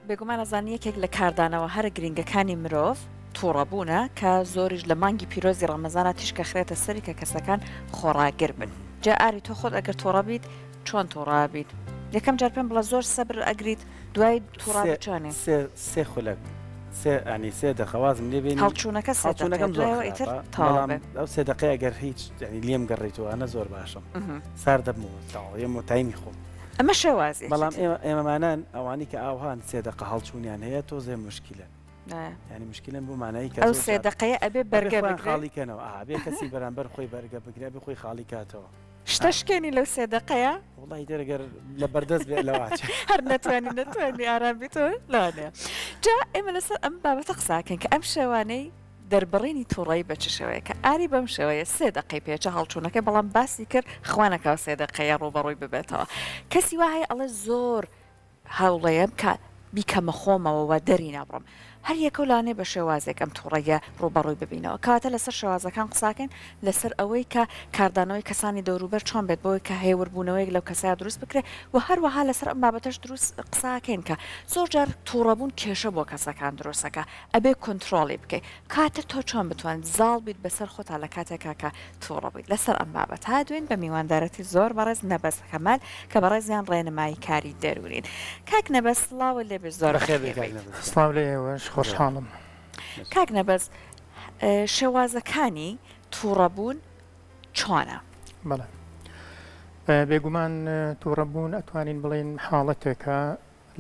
بێگومان ئەزانی یەکێک لە کاردانەوە هەرە گرینگەکانی مرۆڤ توڕەبوونە کە زۆریش لە مانگی پیرۆزی ڕەمەزانا تیشک ئەخرێتە سەری کە کەسەکان خۆڕاگر بن. جا ئاری تۆ خۆت ئەگەر توڕە بیت چۆن توڕە ئەبیت؟ یەکەم جار پێم بڵێ زۆر سەبر ئەگریت دوای توڕە سێ بی چۆنی؟ سێ سێ خولەک سێ یانی سێ دەقە وازم لێ بێنی هەڵچوونەکە سێ دەقەیە هەڵچوونەکەم زۆر دوایەوە ئیتر خراپە تەواو بەڵام بێ. ئەو سێ دەقەیە ئەگەر هیچ یانی لێم گەڕیتەوە ئەنە زۆر باشم سارد دەبمەوە تەواو یەمەوە تایمی خۆم. ئەمە شێوازێکی بەڵام تر. ئێمە ئێمەمانان ئەوانەی کە ئاوهان سێ دەقە هەڵچوونیان هەیە تۆزێ موشکیلەن. یانی موشکیلەن بۆ مانایی کە ئەو زۆر سێ جار دەقەیە ئەبێ ئەبێ بەرگە خۆیان بگرێ. خاڵی کەنەوە ئا ئەبێ کەسی بەرامبەر خۆی بەرگە بگرێ ئەبێ خۆی خاڵی کاتەوە. شتە شکێنی لەو سێ دەقەیە؟ وەڵاهی دەر گەر لە بەردەست بێ لەوە ئەچێ. هەر نەتوانی نەتوانی ئارام بیتەوە لەوانەیە. جا ئێمە لەسەر ئەم بابەتە قسە ئەکەین کە ئەم شێوانەی دەربڕینی توڕەیی بە چ شێوەیەکە؟ ئاری بەم شێوەیە سێ دەقەی پێچا هەڵچوونەکەی بەڵام باسی کرد خوا نەکا سێ دەقەیە ڕووبەڕووی ببێتەوە. کەسی وا هەیە ئەڵێ زۆر هەوڵەیەم کە بیکەمە خۆمەوە و دەری نەبڕم. هەر یەکەو لەوانەیە بە شێوازێک ئەم توڕەییە ڕووبەڕووی ببینەوە. کەواتە لەسەر شێوازەکان قساکەین، لەسەر ئەوەی کە کاردانەوەی کەسانی دەوروبەر چۆن بێت بۆی کە هێوربوونەوەیەک لەو کەسەیا دروست بکرێت و هەروەها لەسەر ئەم بابەتەش دروست قساکەین کە زۆر جار توڕەبوون کێشە بۆ کەسەکان دروستەکا ئەبێ کۆنترۆڵی بکەی. کاتە تۆ چۆن بتوانیت زاڵ بیت بەسەر خۆتا لە کاتێکا کە توڕە بوویت. لەسەر ئەم بابەتە دوێین بە میواندارەتی زۆر بەڕێز نەبەز کەمال کە بەڕێزیان ڕێنمایی کاری دەروونین. کاک نەبەز سڵاوت لێ بێت زۆر بەخێر بێی بەخێر کاک بێیت. نەبەز گیان. سڵاو لە ئێوەش خۆشحاڵم. کاک نەبەز شێوازەکانی توڕەبوون چۆنە؟ بەڵێ بێگومان توڕەبوون ئەتوانین بڵێین حاڵەتێکە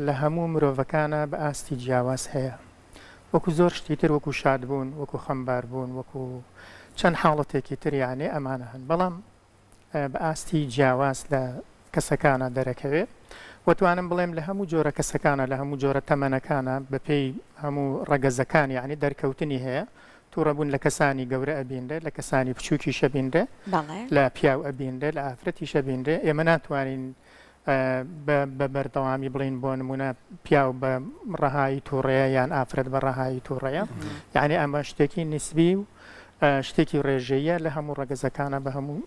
لە هەموو مرۆڤەکانا بە ئاستی جیاواز هەیە وەکو زۆر شتی تر وەکو شادبوون وەکو خەمباربوون وەکو چەند حاڵەتێکی تر یانێ ئەمانە هەن بەڵام بە ئاستی جیاواز لە کەسەکانا دەرەکەوێ و توانم بڵێم لە هەموو جۆرە کەسەکانا لە هەموو جۆرە تەمەنەکانا بە پێی هەموو ڕەگەزەکان یانی دەرکەوتنی هەیە توڕەبوون لە کەسانی گەورە ئەبینرێ لە کەسانی بچووکیش ئەبینرێ لە پیاو ئەبینرێ لە ئافرەتیش ئەبینرێ ئێمە ناتوانین بە بەردەوامی بڵێین بۆ نموونە پیاو بە ڕەهایی تووڕەیە یان ئافرەت بە ڕەهایی تووڕەیە یعنی ئەمە شتێکی نیسبی و شتێکی ڕێژەیە لە هەموو ڕەگەزەکانە بە هەموو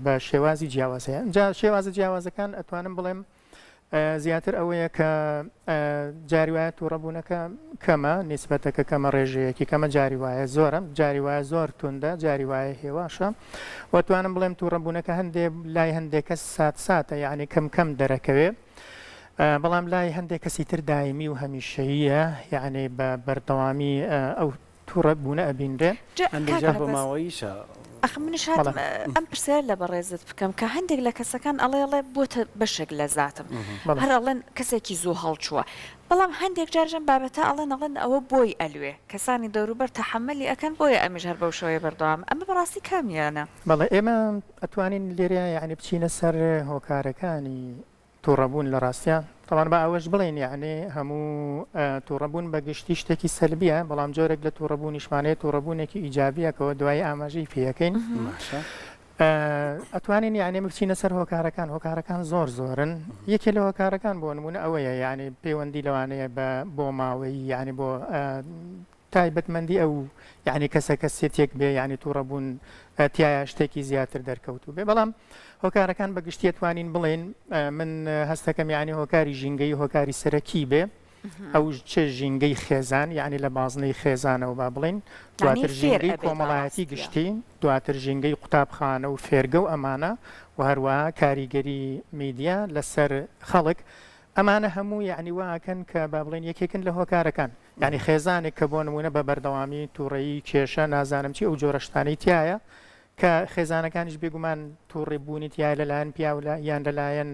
بە شێوازی جیاواز هەیە جا شێوازە جیاوازەکان ئەتوانم بڵێم زیاتر ئەوەیە کە جاری وایە تووڕەبوونەکە کەمە، نیسبەتەکە کەمە، ڕێژەیەکی کەمە، جاری وایە زۆرە، جاری وایە زۆر توندە، جاری وایە هێواشە و توانم بڵێم تووڕەبوونەکە هەندێ لای هەندێک کەس سات ساتە یعنی کەم کەم دەرەکەوێ بەڵام لای هەندێک کەسی تر دایمی و هەمیشەییە یعنی بە بەردەوامی ئەو توڕە بوونە ئەبینرێ. جا هەندێک کاک جار بۆ مەبەست ماوەییشە. ئەخ منیش هاتم بەڵێ. ئەم پرسیارە لە بەڕێزت بکەم کە هەندێک لە کەسەکان ئەڵێ ئەڵێ بۆتە بەشێک لە زاتم بەڵێ. هەر ئەڵێن کەسێکی زوو هەڵچووە بەڵام هەندێک جاریش ئەم بابەتە ئەڵێن ئەڵێن ئەوە بۆی ئەلوێ کەسانی دەوروبەر تەحەمەلی ئەکەن بۆیە ئەمیش هەر بەو شێوەیە بەردەوامە ئەمە بەڕاستی کامیانە؟ بەڵێ ئێمە ئەتوانین لێرەیا یەعنی بچینە سەر هۆکارەکانی توڕەبوون لە ڕاستیا تەبعەن با ئەوەش بڵێین یەعنی هەموو توڕەبوون بە گشتی شتێکی سەلبیە بەڵام جۆرێک لە توڕەبوونیشمان هەیە توڕەبوونێکی ئیجابیە کەوە دوایی ئاماژەی پێ ئەکەین ئەتوانین یەعنی بچینە سەر هۆکارەکان هۆکارەکان زۆر زۆرن یەکێ لە هۆکارەکان بۆ نمونە ئەوەیە یەعنی پەیوەندی لەوانەیە بە بۆ ماوەیی یەعنی بۆ تایبەتمەندی ئەو یەعنی کەسە کەسێتیەک بێ یەعنی توڕەبوون تیایا شتێکی زیاتر دەرکەوتوو بێ بەڵام هۆکارەکان بە گشتی ئەتوانین بڵێین من هەستەکەم یەعنی هۆکاری ژینگەیی هۆکاری سەرەکی بێ ئەو چ ژینگەی خێزان یەعنی لە بازنەی خێزانەوە با بڵێین یانی دواتر فێر ژینگەی ئەبێت بە کۆمەڵایەتی ڕاستیە. گشتی دواتر ژینگەی قوتابخانە و فێرگە و ئەمانە و هەروەها کاریگەری میدیا لەسەر خەڵک ئەمانە هەموو یەعنی وا ئەکەن کە با بڵێین یەکێکن لە هۆکارەکان یانی خێزانێک کە بۆ نموونە بە بەردەوامی تووڕەیی، کێشە، نازانم چی ئەو جۆرە شتانەی تیایە کە خێزانەکانیش بێگومان تووڕی بوونی تیایە لەلایەن پیاو یان لەلایەن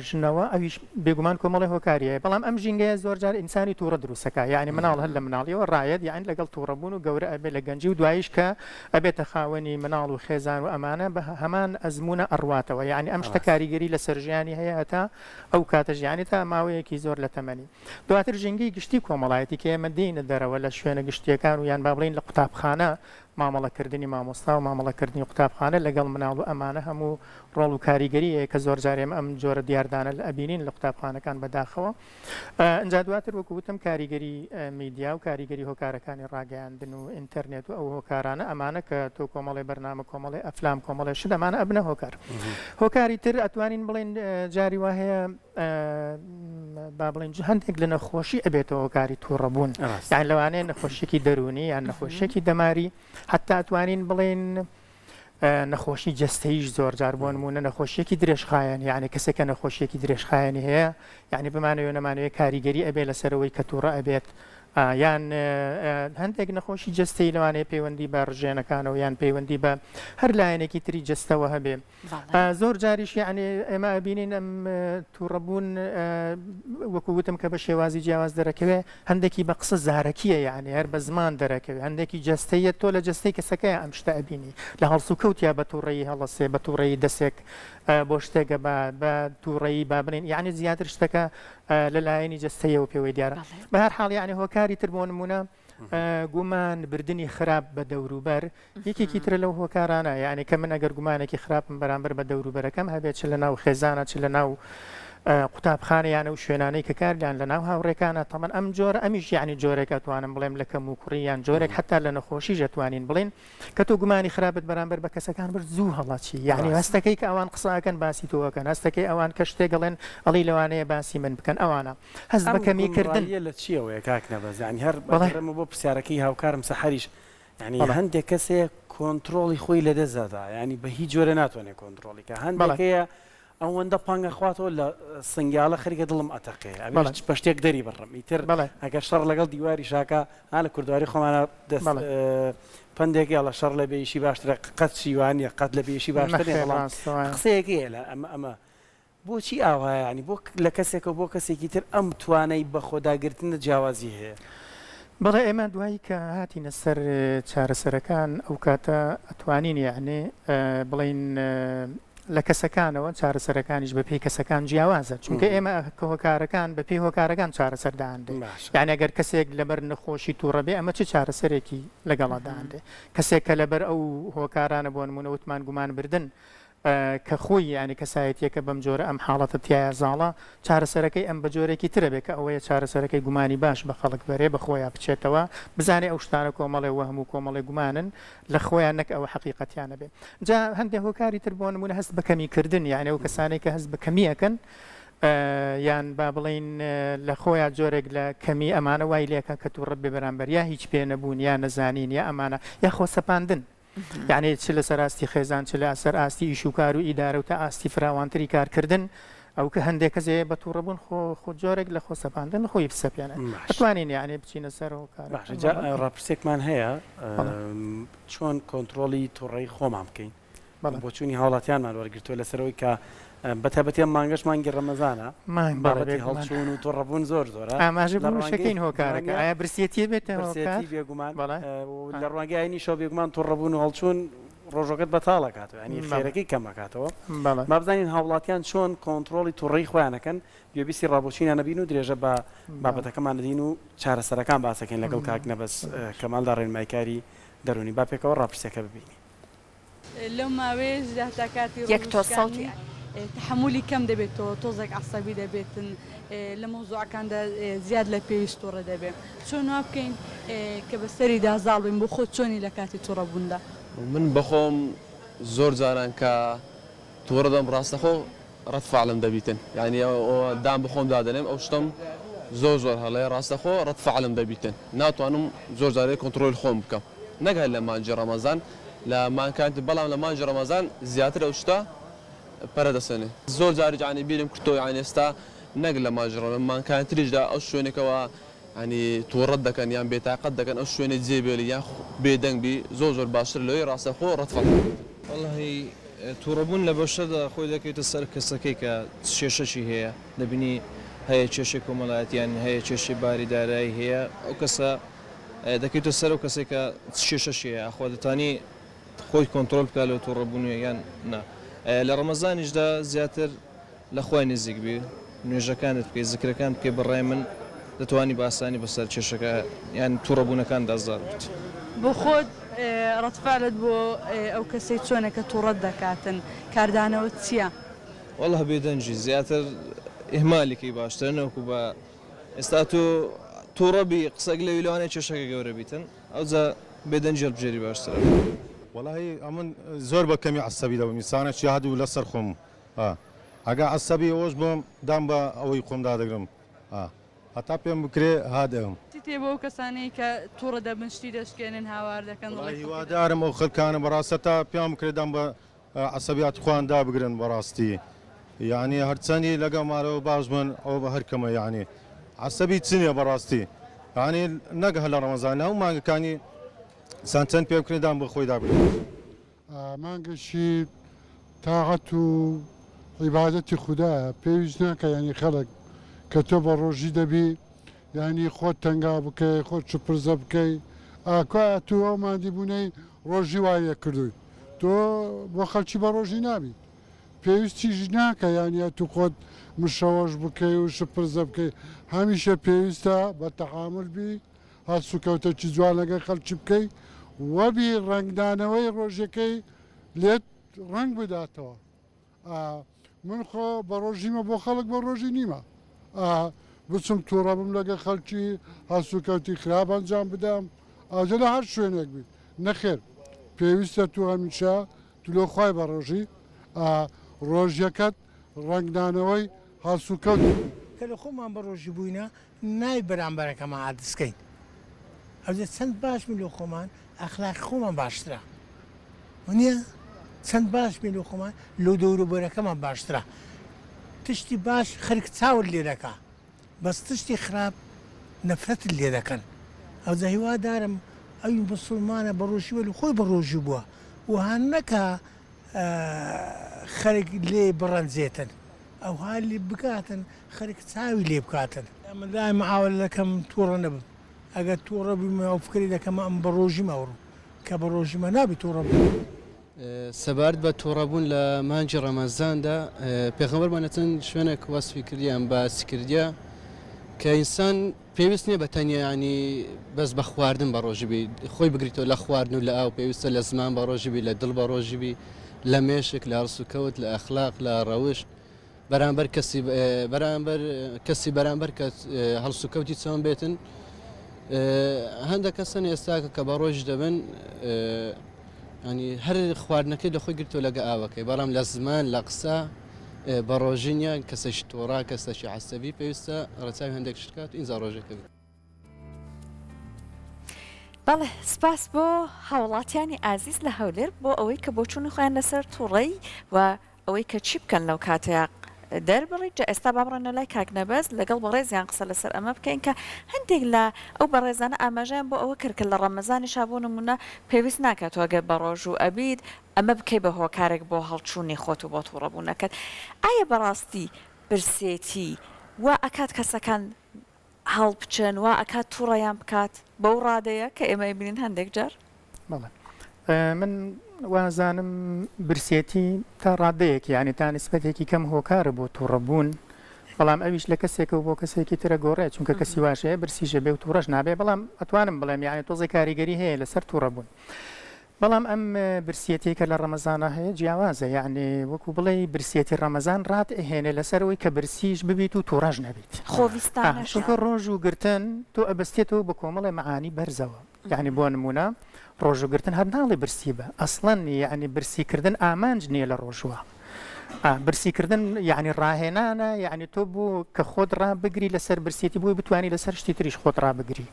ژنەوە ئەویش بێگومان کۆمەڵی هۆکاری هەیە بەڵام ئەم ژینگەیە زۆر جار ئینسانی تووڕە دروستەکە یعنی مناڵ هەر لە مناڵیەوە ڕایەت یعنی لەگەڵ تووڕەبوون و گەورە ئەبێ لە گەنجی و دواییش کە ئەبێتە خاوەنی مناڵ و خێزان و ئەمانە بە هەمان ئەزموونە ئەڕواتەوە یعنی ئەم شتە کاریگەری لەسەر ژیانی هەیە هەتا ئەو کاتەش یعنی تا ماوەیەکی زۆر لە تەمەنی. دواتر ژینگەی گشتی کۆمەڵایەتی کە ئێمە دێینە دەرەوە لە شوێنە گشتییەکان و یان با بڵێین لە قوتابخانە مامەڵەکردنی مامۆستا و مامەڵەکردنی قوتابخانە لەگەڵ مناڵ و ئەمانە هەموو ڕۆڵ و کاریگەری هەیە کە زۆرجار ئێمە ئەم جۆرە دیاردانە ئەبینین لە قوتابخانەکان بەداخەوە ئنجا دواتر وەکو وتم کاریگەری میدیا و کاریگەری هۆکارەکانی ڕاگەیاندن و ئینتەرنێت و ئەو هۆکارانە ئەمانە کە تۆ کۆمەڵێ بەرنامە کۆمەڵێ ئەفلام کۆمەڵێ شت ئەمانە ئەبنە هۆکار هۆکاری تر ئەتوانین بڵێین جاری وا هەیە. با بڵێن هەندێک لە نەخۆشی ئەبێتە هۆکاری تووڕەبوون یان لەوانەیە نەخۆشیێکی دەروونی یان نەخۆشیێکی دەماری حتا توانین بڵێن نەخۆشی جەستەیش زۆر جار بۆ نمونە نەخۆشیێکی درێژخایەن یعنی کەسێکە نەخۆشیێکی درێژخایەنی هەیە یعنی بمانەوێ نەمانەوێ کاریگەری ئەبێ لەسەرەوەی کە تووڕە ئەبێت یان هەندێک نەخۆشی جەستەی لەوانەیە پەیوەندی بە ڕژێنەکانەوە یان پەیوەندی بە هەر لایەنێکی تری جەستەوە هەبێ زۆر جاریش یعنی ئێمە ئەبینین ئەم تووڕەبوون وەکو وتم کە بە شێوازی جیاواز دەرەکەوێ هەندێکی بە قسە زارەکیە یعنی هەر بە زمان دەرەکەوێ هەندێکی جەستەیە تۆ لە جەستەی کەسەکەی ئەم شتە ئەبینی لە هەڵسوکەوتیا بە تووڕەیی هەڵەسێ بە تووڕەیی دەسێک بۆ شتێکە بە بە تووڕەیی با بڵێن یعنی زیاتر شتەکە لە لایەنی جەستەیەوە پێوەی دیارە بە هەر حاڵ یعنی هۆکاری تر بۆ نمونە گومان بردنی خراپ بە دەوروبەر یەکێکی ترە لەو هۆکارانە یعنی کە من ئەگەر گومانێکی خراپم بەرامبەر بە دەوروبەرەکەم هەبێت چ لە ناو خێزانە چ لە ناو قوتابخانە یان ئەو شوێنانەی کە کاریان لە ناو هاوڕێکانە تەمەن ئەم جۆرە ئەمیش یعنی جۆرێک ئەتوانم بڵێم لە کەم و کوڕی یان جۆرێک حتا لە نەخۆشیش ئەتوانین بڵێین کە تۆ گومانی خراپت بەرامبەر بە کەسەکان برد زوو هەڵەچی یعنی هەستەکەی کە ئەوان قسە ئەکەن باسی تۆ ئەکەن هەستەکەی ئەوان کە شتێک ئەڵێن ئەڵێی لەوانەیە باسی من بکەن ئەوانە هەست بە ئەم کەمی کردن. گومڕاییە لە چیەوەیە کاک نەبەز یانی هەر بەڵێ. ئەگەڕێمەوە بۆ پرسیارەکەی هاوکارم سەحەریش یانی بەڵێ. هەندێک کەس هەیە کۆنتڕۆڵی خۆی لەدەست دەدا یانی بە هیچ جۆرێ ناتوانێ کۆنتڕۆڵی کا هەندێک بەڵێ. هەیە ئەوەندە پەنگ ئەخواتەوە لە سنگیاڵە خەریکە دڵم ئەتەقێ ئەبێ بەڵێ. بە شتێک دەری بڕم ئیتر بەڵێ. ئەگەر شەڕ لەگەڵ دیواریشا کا ها لە کوردەواری خۆمانا دەست بەڵێ. پەندێک هەیە شەڕ لە بێئیشی باشترە قەت شی وا نییە قەت لە بێئیشی باشتر نییە نەخێر بەڵام ڕاستە وایە. قسەیەک هەیە لە ئەمە ئەمە بۆچی ئاوایە یانی بۆ لە کەسێکەوە بۆ کەسێکی تر ئەم توانای بەخۆداگرتنە جیاوازی هەیە؟ بەڵێ ئێمە دوایی کە هاتینە سەر چارەسەرەکان ئەو کاتە ئەتوانین یەعنی بڵێین لە کەسەکانەوە چارەسەرەکانیش بە پێی کەسەکان جیاوازە چونکە ئێمە هۆکارەکان بە پێی هۆکارەکان چارەسەر دانرێ یعنی ئەگەر کەسێک لەبەر نەخۆشی تووڕە بێ ئەمە چ چارەسەرێکی لەگەڵا دانرێ کەسێک کە لەبەر ئەو هۆکارانە بۆ نمونە وتمان گومان بردن کە خۆی یانی کەسایەتیەکە بەم جۆرە ئەم حاڵەتە تیایا زاڵە، چارەسەرەکەی ئەم بە جۆرێکی ترە بێ کە ئەوەیە چارەسەرەکەی گومانی باش بە خەڵک بەرێ بە خۆیا بچێتەوە بزانێ ئەو شتانە کۆمەڵێ وەهم و کۆمەڵێ گومانن لە خۆیان نەک ئەوە حەقیقەتیانە بێ جا هەندێ هۆکاری تر بۆ نمونە هەست بە کەمی کردن یانی ئەو کەسانەی کە هەست بە کەمی ئەکەن یان با بڵێین لە خۆیا جۆرێک لە کەمی ئەمانە وای لێکا کە توڕە بێ بەرامبەر یا هیچ پێ نەبوون یا نەزانین یا ئەمانە یا خۆ سەپاندن یەعنی چ لەسەر ئاستی خێزان چ لە سەر ئاستی ئیش و کار و ئیدارە و تا ئاستی فراوانتری کارکردن ئەو کە هەندێک کەس هەیە بە تووڕەبوون خۆ خۆ جۆرێک لە خۆ سەپاندن خۆی بسەپێنێ باشە ئەتوانین یەعنی بچینە سەر هۆکارەکان باشە جا بەڵێ ڕاپرسیەکمان هەیە بەڵێ چۆن کۆنتڕۆڵی توڕەیی خۆمان بکەین بەڵێ. بۆچوونی هاوڵاتیانمان وەرگرتووە لەسەر ئەوەی کە بەتایبەتی ئەم مانگەش مانگی ڕەمەزانە مانگ بەڵێ بابەتی بێگومان. هەڵچوون و توڕەبوون زۆر زۆرە ئاماژە لە بۆ ڕوانگەی وشەکەین هۆکارەکە وانیە؟ ئایا برسیەتیە بێتە هۆکار؟ برسێتی بێگومان بەڵێ و لە ڕوانگەی ئاینیشەوە بێگومان توڕەبوون و هەڵچوون ڕۆژەکەت بەتاڵ ئەکاتەوە یانی بەڵێ. خێرەکەی کەم ئەکاتەوە بەڵێ. با بزانین هاوڵاتیان چۆن کۆنتڕۆڵی توڕەیی خۆیان ئەکەن گوێبیستی ڕابۆچوونیان ئەبین و درێژە بە بەڵێ. بابەتەکەمان ئەدین و چارەسەرەکان باس ئەکەین لەگەڵ کاک نەبەز کەمالدا ڕێنمایکاری دەروونی با پێکەوە ڕاپرسیەکە ببینین. لەو ماوەیەشدا تا کاتی یەک تۆز سەوتی ڕۆژووشکاندنی تەحەمولی کەم دەبێتەوە، تۆزێک عەسەبی دەبێتن، لە مەوزوعەکاندا زیاد لە پێویست توڕە دەبێ. چۆن وا بکەین کە بەسەریدا زاڵ بین؟ بۆ خۆت چۆنی لە کاتی توڕەبووندا؟ من بەخۆم زۆر جاران کە توڕە دەبم ڕاستەخۆ ڕەد فعلم دەبیتن یانی ئەوە دان بەخۆم دادەنێم ئەو شتەم زۆر زۆر هەڵەیە ڕاستەخۆ ڕەد فعلم دەبیتن ناتوانم زۆر جارێ کۆنتڕۆل خۆم بکەم نەک هەر لە مانگی ڕەمەزان لە مانگەکانی تر بەڵام لە مانگی ڕەمەزان زیاتر ئەو شتە پەرە دەسەنێ زۆر جاریش یانی بیرم کردەوە یانی ئێستا نەک لە مانگی ڕەمەزان مانگەکانی تریشدا ئەو شوێنێکەوە یانی توڕەت دەکەن یان بێتاقەت دەکەن ئەو شوێنەی جێ بێڵی یان بێدەنگ بی زۆر زۆر باشترە لەوەی ڕاستەخۆ ڕەد فعل بکەیت. وەڵاهی توڕەبوون لە بەشەردا خۆی دەکەوێتە سەر کەسەکەی کە چ کێشەکی هەیە دەبینی هەیە کێشەی کۆمەڵایەتی یان هەیە کێشەی باری دارایی هەیە ئەو کەسە دەکەوێتە سەر ئەو کەسەی کە چ کێشەکی هەیە ئاخۆ دەتوانی خۆی کۆنترۆل بکات لەو توڕەبوونە یان نا لە ڕەمەزانیشدا زیاتر لە خوای نزیک بی نوێژەکانت بکەی زکرەکان بکەی بەڕای من دەتوانی بە ئاسانی بەسەر کێشەکە یان توڕەبوونەکاندا زاڵ بیت. بۆ خۆت ڕەد فعلت بۆ ئەو کەسەی چۆنە کە توڕەت دەکاتن کاردانەوەت چیە؟ وەڵا بێدەنگی زیاتر ئیهمالی کەی باشترە نەوەکو بە ئێستا تۆ توڕە بی قسەک لەوی لەوانەیە کێشەکە گەورە بیتن ئەوجا بێدەنگی هەڵبژێری باشترە. وەڵاهی ئەمن زۆر بە کەمی عەسەبی دەبم ئینسانەکی هەدوو لەسەر خۆم. ئەگە عەسەبی ئەوەش بم دان بە ئەوەی خۆم دادەگرم ئا هەتا پێم بکرێ هات ئەم. چیت هەیە بۆ ئەو کەسانەی کە توڕە دەبن شتی دەشکێنن هاوار دەکەن وەڵا دڵی خەڵکی دەشکێنن؟ هیوادارم ئەو خەلکانە بەڕاست هەتا پێیان بکرێ دان بە عەسەبیاتی خۆیان دابگرن بەڕاستی یەعنی هەرچەنی لەگەڵ مارەوە باش بن ئەوە بە هەر کەمە یەعنی عەسەبی چ نیە بەڕاستی یەعنی نەک هەر لە ڕەمەزان لە هەموو مانگەکانی سان چەند پێ بکرێ دان بە خۆی دابگرێ. مانگێکی تاعەت و عیبادەتی خودایە پێویست ناکا یانی خەڵک کە تۆ بە ڕۆژی دەبی یانی خۆت تەنگا بکەی خۆت شپرزە بکەی ئاکۆ ئەتوو ئەو ماندی بوونەی ڕۆژی وای لێ کردووی تۆ بۆ خەڵکی بە ڕۆژی نابی پێویستیش ناکا یانی ئەتوو خۆت مشەوەش بکەی و شپرزە بکەی هەمیشە پێویستە بە تەعامول بی هەڵسوکەوتەکی جوان لەگەڵ خەڵکی بکەی وەبی ڕەنگدانەوەی ڕۆژەکەی لێت ڕەنگ بداتەوە ئا من خۆ بە ڕۆژیمە بۆ خەڵک بە ڕۆژی نیمە ئا بچم توڕە بم لەگەڵ خەڵکی هەڵسوکەوتی خراپ ئەنجام بدەم ئاجە لە هەر شوێنێک بی نەخێر پێویستە تو هەمیشە تو لۆ خوای بە ڕۆژی ئا ڕۆژیەکەت ڕەنگدانەوەی هەڵسوکەوت کە لە خۆمان بە ڕۆژی بووینە نابی بەرامبەرەکەمان عادز کەین ئەوجا چەند باش بین لۆ خۆمان ئەخلاقی خۆمان باشترە وەنیە چەند باش بین لۆ خۆمان لۆ دەوروبەرەکەمان باشترە تشتی باش خەرک چاوت لێ دەکا بەس تشتی خراپ نەفرەتت لێ دەکەن ئەوجا هیوادارم ئەوی مسوڵمانە بەڕۆژی بێ لۆ خۆی بەڕۆژی بووە وەها نەکا خەرک لێی بڕەنجێتن ئەوها لێ بکاتن خەرک چاوی لێ بکاتن. من دایم محاوەلە دەکەم توڕە نەبم ئەگەر توڕە بوویمە ئەو فکرەی دەکەمە ئەم بەڕۆژیمە ئەوڕۆ کە بەڕۆژیمە نابی توڕە بم. سەبارەت بە توڕەبوون لە مانگی ڕەمەزاندا پێغەمبەرمان لە چەند شوێنێک وەسفی کردیە یان باسی کردیە کە ئینسان پێویست نییە بە تەنیا ینی بەس بە خواردن بە ڕۆژی بی خۆی بگریتەوە لە خواردن و لە ئاو پێویستە لە زمان بە ڕۆژی بی لە دڵ بە ڕۆژی بی لە مێشک لە هەڵسوکەوت لە ئەخلاق لە ڕەوشت بەرامبەر کەسی بەرامبەر کەسی بەرامبەر کە هەڵسوکەوتی چۆن بێتن هەندێک کەسن ئێستاکە کە بە ڕۆژ دەبن ینی هەر خواردنەکەی لە خۆی گرتو لەگە ئاوەکەی بەڵام لە زمان لە قسە بە ڕۆژی نیە کەسێکی تۆڕا کەسێکی عەسەبی پێویستە ڕەچاوی هەندێک شت کات ئینجا ڕۆژەکە بێت. بەڵێ سپاس بۆ هاوڵاتیانی ئازیز لە هەولێر بۆ ئەوەی کە بۆچوونی خۆیان لەسەر توڕەیی و ئەوەی کە چی بکەن لەو کاتەیا دەربڕی جا ئێستا با بڕۆینە لای کاک نەبەز لەگەڵ بەڕێزیان قسە لەسەر ئەمە بکەین کە هەندێک لە ئەو بەڕێزانە ئاماژەیان بۆ ئەوە کرد کە لە ڕەمەزانیشا بۆ نموونە پێویست ناکات تۆ گەر بەڕۆژوو ئەبیت ئەمە بکەی بە هۆکارێک بۆ هەڵچوونی خۆت و بۆ توڕەبوونەکەت ئایا بەڕاستی برسێتی وا ئەکات کەسەکان هەڵبچن وا ئەکات توڕەیان بکات بەو ڕادەیە کە ئێمە ئەیبینین هەندێک جار؟ بەڵێ من وازانم برسێتی تا ڕادەیەک یانی تا نیسبەتێکی کەم هۆکارە بۆ توڕەبوون بەڵام ئەویش لە کەسێکەوە بۆ کەسێکی ترە گۆڕێ چونکە کەسی واش هەیە برسیشە بێ و توڕەش نابێ بەڵام ئەتوانم بڵێم یانی تۆزێ کاریگەری هەیە لەسەر توڕەبوون بەڵام ئەم برسیەتیەی کە لە ڕەمەزانا هەیە جیاوازە یەعنی وەکو بڵێی برسیەتی ڕەمەزان ڕات ئەهێنێ لەسەر ئەوەی کە برسیش ببیت و توڕەش نەبیت خۆویستانەشە. چونکە ڕۆژوو گرتن تۆ ئەبەستێتەوە بە کۆمەڵێ مەعانی بەرزەوە یەعنی بۆ نمونە ڕۆژوو گرتن هەر ناڵێ برسی بە ئەسڵەن یەعنی برسی کردن ئامانج نیە لە ڕۆژوە برسی کردن یەعنی ڕاهێنانە یەعنی تۆ بۆ کە خۆت ڕابگری لەسەر برسێتی بۆی بتوانی لەسەر شتی تریش خۆت ڕابگری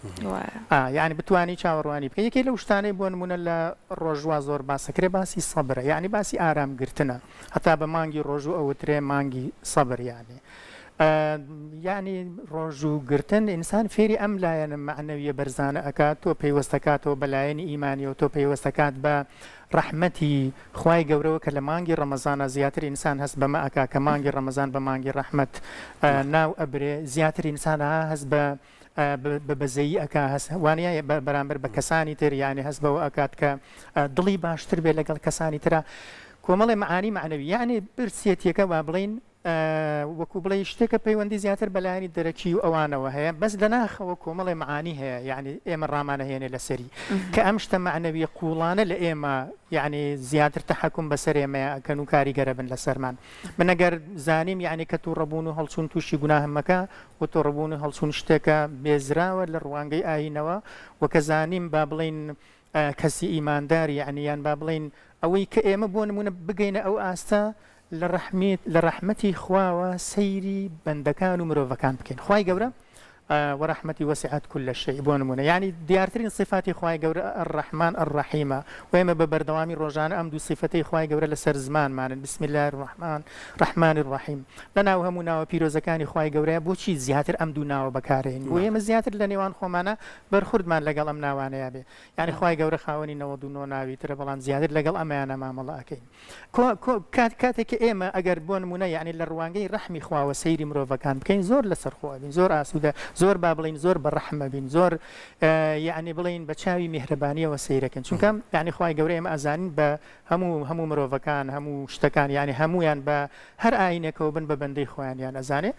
یەعنی بتوانی چاوەڕوانی بکە یەکێ لەو شتانەی بۆ نمونە لە ڕۆژوا زۆر باسەکرێ باسی سەبرە یەعنی باسی ئارام گرتنە هەتا بە مانگی ڕۆژوو ئەوترێ مانگی سەبر یەعنی یەعنی ڕۆژوو گرتن ئینسان فێری ئەم لایەنە مەعنەویە بەرزانە ئەکات تۆ پەیوەستەکاتەوە بە لایەنی ئیمانیەوە تۆ پەیوەستەکات بە ڕەحمەتی خوای گەورەوە کە لە مانگی ڕەمەزانا زیاتر ئینسان هەست بەمە ئەکا کە مانگی ڕەمەزان بە مانگی ڕەحمەت ناو ئەبرێ زیاتر ئینسان ها هەست بە بە بەزەیی ئەکا هەست وانە بەرامبەر بە کەسانی تر یانی هەست بەوە ئەکات کە دڵی باشتر بێ لەگەڵ کەسانی ترا کۆمەڵێ مەعانی مەعنەوی یانی برسیەتیەکە با بڵێین وەکو بڵێی شتێکە پەیوەندی زیاتر بە لایەنی دەرەکی و ئەوانەوە هەیە بەس لە ناخەوە کۆمەڵێ مەعانی هەیە یانی ئێمە ڕامانەهێنێ لەسەری کە ئەم شتە مەعنەویە قووڵانە لە ئێمە یانی زیاتر تەحەکوم بەسەر ئێمەیا ئەکەن و کاریگەرە بن لەسەرمان من ئەگەر زانیم یانی کە توڕەبوون و هەڵچوون تووشی گوناهم مەکە و توڕەبوون و هەڵچوون شتێکە بێزراوە لە ڕوانگەی ئایینەوە و کە زانیم با بڵێین کەسی ئیماندار یانی یان با بڵێین ئەوەی کە ئێمە بۆ نموونە بگەینە ئەو ئاستە. لە ڕەحمیت لە ڕەحمەتی خواوە سەیری بەندەکان و مرۆڤەکان بکەین خوای گەورە ورحمتی وسعت کل شیء بۆ نمونە یانی دیارترین سیفاتی خوای گەورە الرحمن الرحیمە و ئێمە بە بەردەوامی ڕۆژانە ئەم دوو سیفەتەی خوای گەورە لەسەر زمانمانن بسم اللە الرحمن رحمن الرحیم لە ناو هەموو ناوە پیرۆزەکانی خوای گەورەیە بۆچی زیاتر ئەم دوو ناوە بەکارێنین بۆ ئێمە زیاتر لە نێوان خۆمانە بەرخوردمان لەگەڵ ئەم ناوانەیا بێ یانی خوای گەورە خاوەنی 99 ناوی ترە بەڵام زیاتر لەگەڵ ئەمەیانە مامەڵە ئەکەین کۆ کۆ کات کاتێک کە ئێمە ئەگەر بۆ نموونە یەعنی لە ڕوانگەی ڕەحمی خواوە سەیری مرۆڤەکان بکەین زۆر لەسەرخۆ ئەبین زۆر ئاسوودە زۆر با بڵێین زۆر بە ڕەحم ئەبین زۆر یەعنی بڵێین بە چاوی میهرەبانیەوە سەیرەکەین چونکە یەعنی خوای گەورە ئێمە ئەزانین بە هەموو هەموو مرۆڤەکان هەموو شتەکان یەعنی هەموویان بە هەر ئاینێکەوە بن بە بەندەی خۆیانیان ئەزانێ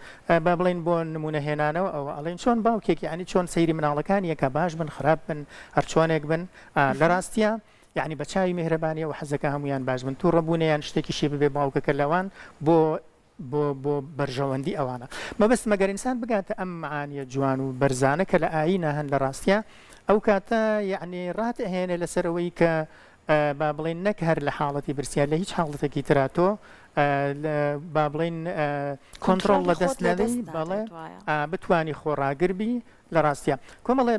با بڵێین بۆ نموونە هێنانەوە ئەوە ئەڵێین چۆن باوکێک یەعنی چۆن سەیری مناڵەکانی ئەکا باش بن خراپ بن هەرچۆنێک بن لە ڕاستیا یەعنی بە چاوی میهرەبانیەوە حەزەکا هەموویان باش بن توڕە بوونە یان شتێکیشی ببێ باوکەکە لەوان بۆ بۆ بۆ بەرژەوەندی ئەوانە مەبەستم ئەگەر ئینسان بگاتە ئەم معانیە جوان و بەرزانە کە لە ئایینا هەن لە ڕاستیا ئەو کاتە یەعنی ڕات ئەهێنێ لەسەر ئەوەی کە با بڵێین نەک هەر لە حاڵەتی برسیا لە هیچ حاڵەتێکی ترا تۆ با بڵێین کۆنتڕۆڵ کۆنتڕۆڵی لە دەست خۆت لە نەدەی دەست بەڵێ نادەیت وایە. بتوانی خۆڕاگر بی لە ڕاستیا کۆمەڵێ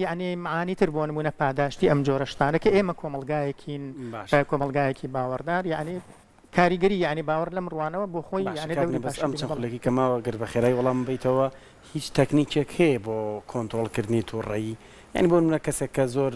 یەعنی معانی تر بۆ نموونە پاداشتی ئەم جۆرە شتانە کە ئێمە کۆمەڵگایەکین باشە. کۆمەڵگایەکی باوەڕدار یەعنی کاریگەری یەعنی باوەڕ لەم ڕوانەوە بۆ خۆی باشە یەعنی کاک دەوری نەبەز باشی ئەم بینی چەند بەڵێ. خولەکی کە ماوە گەر بە خێرایی وەڵامم بەیتەوە هیچ تەکنیکێک هەیە بۆ کۆنتڕۆڵ کردنی توڕەیی یانی بۆ نمونە کەسێک کە زۆر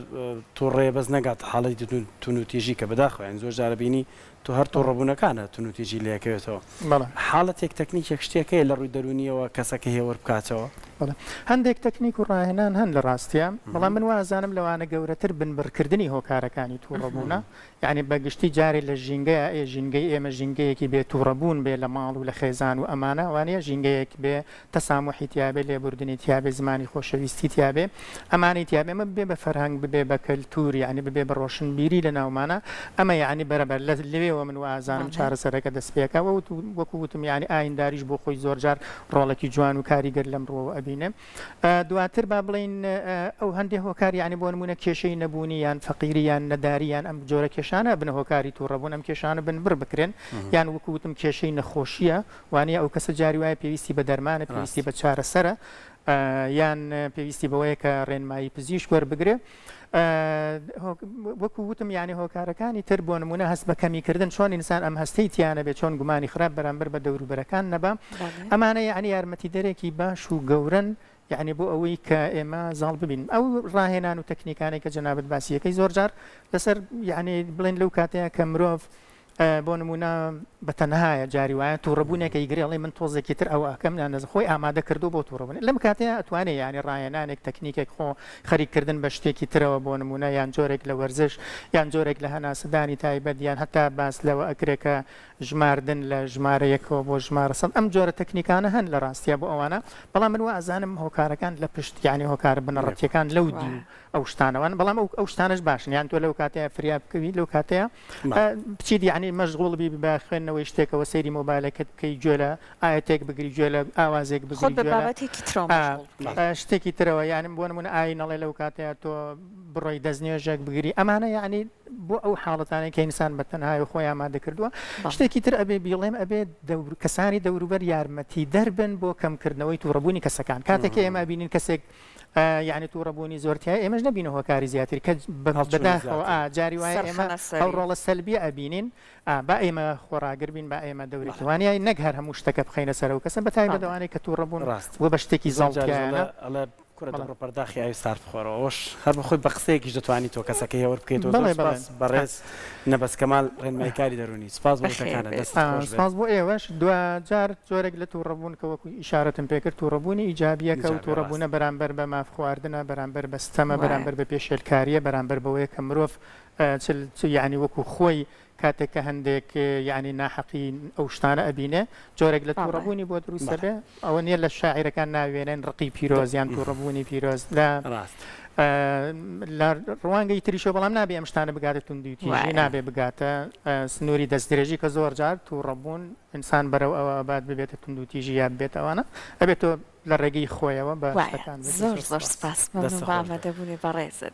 توڕەیە بەس نەگاتە حاڵەتی توندوتیژی کە بەداخەوە یانی زۆر جارە بینی تۆ هەر توڕەبوونەکانە توندوتیژی لێکەوێتەوە. بەڵێ. حاڵەتێک تەکنیکێک شتێک هەیە لە ڕووی دەروونییەوە کەسەکە هێور بکاتەوە؟ بەڵێ. هەندێک تەکنیک و ڕاهێنان هەن لە ڕاستیا، بەڵام من وازانم لەوانە گەورەتر بنبڕکردنی هۆکارەکانی توڕەبوونە. یانی بە گشتی جارێ لە ژینگەیا ئێ ژینگەی ئێمە ژینگەیەکی بێ توڕەبوون بێ لە ماڵ و لە خێزان و ئەمانە وانیە ژینگەیەک بێ تەساموحی تیابێ لێبوردنی تیابێ زمانی خۆشەویستی تیابێ ئەمانەی تیابێ ئەمە ببێ بە فەرهەنگ ببێ بە کەلتور یانی ببێ بە ڕۆشنبیری لە ناومانا ئەمە یانی بەرە بەر لە لەوێوە من وائەزانم چارەسەرەکە دەست پێکا وە وەکو وتم یانی ئاینداریش بۆ خۆی زۆرجار ڕۆڵێکی جوان و کاریگەر لەم ڕووەوە ئەبینێ دواتر با بڵێین ئەو هەندێ هۆکار یانی بۆ نموونە کێشەی نەبوونی یان فەقیری یان نەداری یان ئەم جۆرە کێشانە ئەبنە هۆکاری تووڕەبوون ئەم کێشانە بنبڕ بکرێن یان وەکو وتم کێشەی نەخۆشییە وانیە ئەو کەسە جاری وایە پێویستی بە دەرمانە پێویستی بە چارەسەرە یان پێویستی بەوەیە کە ڕێنمایی پزیشک وەربگرێ وەکو وتم یانی هۆکارەکانی تر بۆ نمونە هەست بە کەمی کردن چۆن ئینسان ئەم هەستەی تیا نەبێ چۆن گومانی خراپ بەرامبەر بە دەوروبەرەکان نەبا ئەمانە یانی یارمەتیدەرێکی باش و گەورەن یانی بۆ ئەوەی کە ئێمە زاڵ ببین ئەو ڕاهێنان و تەکنیکانەی کە جەنابت باسی ئەکەی زۆر جار لەسەر یانی بڵێن لەو کاتەیە کە مرۆڤ بۆ نموونە بە تەنهایە جاری وایە توڕەبوونێک ئەیگرێ ئەڵێ من تۆزێکی تر ئەوە ئەکەم یان نەز خۆی ئامادە کردووە بۆ توڕەبوون لەم کاتەیا ئەتوانێ یانی ڕاهێنانێک تەکنیکێک خۆ خەریک کردن بە شتێکی ترەوە بۆ نموونە یان جۆرێک لە وەرزش یان جۆرێک لە هەناسەدانی تایبەت یان هەتا باس لەوە ئەکرێ کە ژماردن لە ژمارە یەکەوە بۆ ژمارە سەد ئەم جۆرە تەکنیکانە هەن لە ڕاستیا بۆ ئەوانە بەڵام من وا ئەزانم هۆکارەکان لە پشت یانی هۆکارە بنەڕەتیەکان لەو دیو ئەو شتانەوەن بەڵام ئەو ئەو شتانەش باشن یان تۆ لەو کاتەیا فریا بکەوی لەو کاتەیا بچیت یەعنی مەشغوڵ بی بە خوێندنەوەی شتێکەوە سەیری مۆبایلەکەت بکەی گوێ لە ئایەتێک بگری گوێ لە ئاوازێک خۆت بگری بە گوێ لە بابەتێکی ترەوە مەشغوڵ بکەی. شتێکی ترەوە یانی بۆ نمونە ئاین ئەڵێ لەو کاتەیا تۆ بڕۆی دەستنوێژێک بگری ئەمانە یەعنی بۆ ئەو حاڵەتانەی کە ئینسان بە تەنهایە و خۆی ئامادە کردووە بەڵێ. شتێکی تر ئەبێ بیڵێم ئەبێ دەور کەسانی دەوروبەر یارمەتیدەر بن بۆ کەمکردنەوەی توڕەبوونی کەسەکان کاتێک کە ئێمە ئەبینین کەسێک یەعنی توڕەبوونی زۆر تیایە ئێمەش نەبینە هۆکاری زیاتر کە هەڵچوونی بەداخەوە زیاتر. ئا جاری وایە ئێمە سەرخەنە ئەو سەری. ڕۆڵە سەلبیە ئەبینین ئا با ئێمە خۆڕاگر بین با ئێمە دەورێکی بەڵێ. وانە نەک هەر هەموو شتەکە بخەینە سەر ئەو کەسە بە تایبەت بەڵێ. ئەوانەی کە توڕە بوون ڕاستە. و بە شتێکی زۆر زاڵ جاریش تیایانە ئەڵێ ئەڵێ کورە بەڵێ. دەبڕۆ پەرداخی ئاوی سارد بخۆرەوە ئەوەش هەر بە خۆی بە قسەیەکیش دەتوانی تۆ کەسەکە هێور بکەیتەوە زۆر بەڵێ بەڵێ. سوپاس بەڕێز نەبەز کەمال ڕێنماییکاری دەروونی سوپاس بۆ بەخێر وتەکانت بێیت. دەستت خۆش بێت. سوپاس بۆ ئێوەش دواجار جۆرێک لە توڕەبوون کە وەکو ئیشارەتم پێکرد توڕەبوونی ئیجابییە کە ئەو ئیجابیە توڕەبوونە ڕاستە. بەرامبەر بە ماف خواردنە بەرامبەر بە ستەمە وایە. بەرامبەر بە پێشێلکارییە بەرامبەر بەوەیە کە مرۆڤ چ چ یانی وەکو خۆی کاتێک کە هەندێک یانی ناحەقی ئەو شتانە ئەبینێ جۆرێک لە بەڵێ. توڕەبوونی بۆ دروست بەڵێ. ئەبێ ئەوە نییە لە شاعیرەکان ناوێنێن ڕقی پیرۆز یان توڕەبوونی پیرۆز لە ڕاستە. لە ڕوانگەی تریشەوە بەڵام نابێ ئەم شتانە بگاتە توندوتیژی وایە. نابێ بگاتە سنووری دەستدرێژی کە زۆر جار تووڕەبوون ئینسان بەرەو ئەوە ئەبات ببێتە توندوتیژی یا ببێتە ئەوانە ئەبێت تۆ لە ڕێگەی خۆیەوە بە وایە شتەکان بێت زۆر زۆر زۆر سپاس. سپاس مەمنون دەستت بۆ خۆش بێت. ئامادەبوونی بەڕێزت.